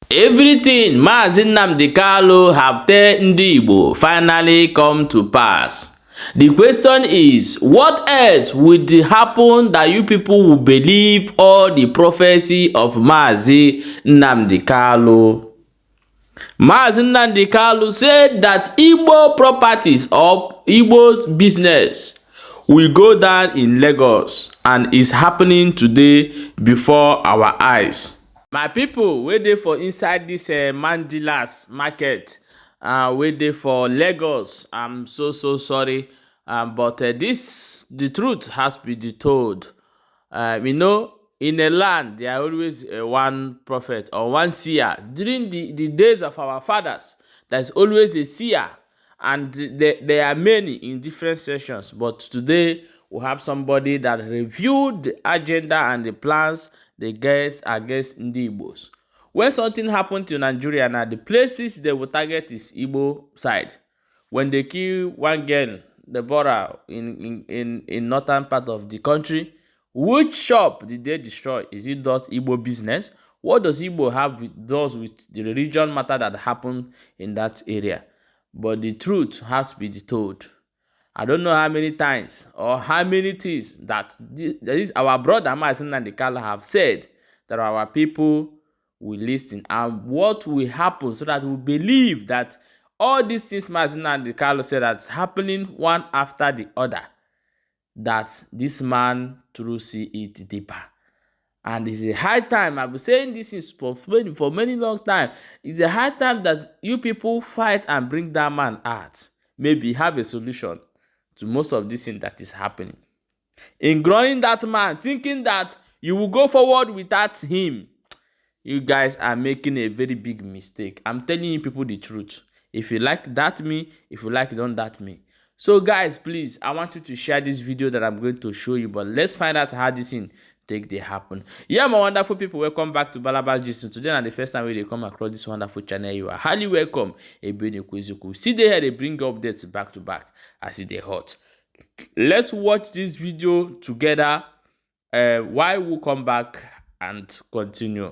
Everything Mazi Nnamdi Kanu have tell ndị Igbo finally come to pass. The question is, what else would happen that you people will believe all the prophecy of Mazi Nnamdi Kanu? Mazi Nnamdi Kanu said that Igbo properties or Igbo business will go down in Lagos and is happening today before our eyes. My people, wey dey for inside this Mandilas market, wey dey for Lagos, I'm so sorry, but the truth has to be told. We know in a land there are always one prophet or one seer. During the days of our fathers, there's always a seer, and there are many in different sections. But today we have somebody that reviewed the agenda and the plans they get against ndị Igbos. When something happened to Nigeria now, the places they will target is Igbo side. When they kill one girl, Deborah, in northern part of the country, which shop did they destroy? Is it not Igbo business? What does Igbo have with the religion matter that happened in that area? But the truth has to be told. I don't know how many times or how many things that our brother Mazi Nnamdi Kanu have said that our people will listen, and what will happen so that we believe that all these things Mazi Nnamdi Kanu said that's happening one after the other, that this man truly see it deeper. And it's a high time, I've been saying this is for many long time, it's a high time that you people fight and bring that man out. Maybe have a solution to most of this thing that is happening. In growing that man, thinking that you will go forward without him, you guys are making a very big mistake. I'm telling you people the truth. If you like that me, if you like don't that me. So guys, please, I want you to share this video that I'm going to show you, but let's find out how this thing they happen. Yeah, my wonderful people, welcome back to Balabas Gist. Today and the first time we come across this wonderful channel, you are highly welcome. See they here, they bring updates back to back as they hot. Let's watch this video together while we come back and continue.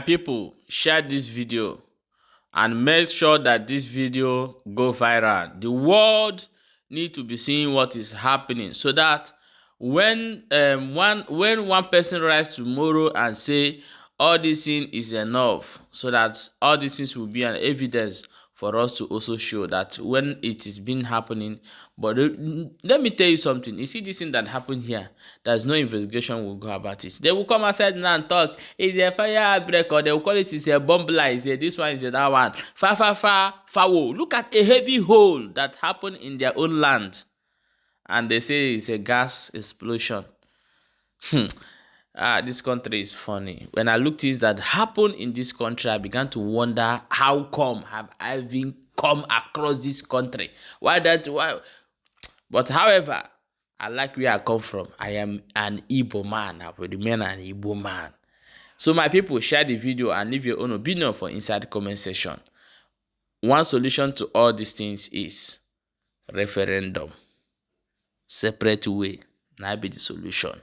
people, share this video and make sure that this video go viral. The world need to be seeing what is happening, so that when one person rise tomorrow and say all this thing is enough, so that all these things will be an evidence for us to also show that when it is been happening. But let me tell you something. You see this thing that happened here, there's no investigation will go about it. They will come outside now and talk, it's a fire outbreak, or they will call it, it's a bomb blast, it's a this one, it's a that one. Foul. Look at a heavy hole that happened in their own land, and they say it's a gas explosion. This country is funny. When I looked at things that happened in this country, I began to wonder, how come have I even come across this country? Why? But however, I like where I come from. I am an Igbo man. I will remain an Igbo man. So my people, share the video and leave your own opinion for inside the comment section. One solution to all these things is referendum. Separate way. Now be the solution.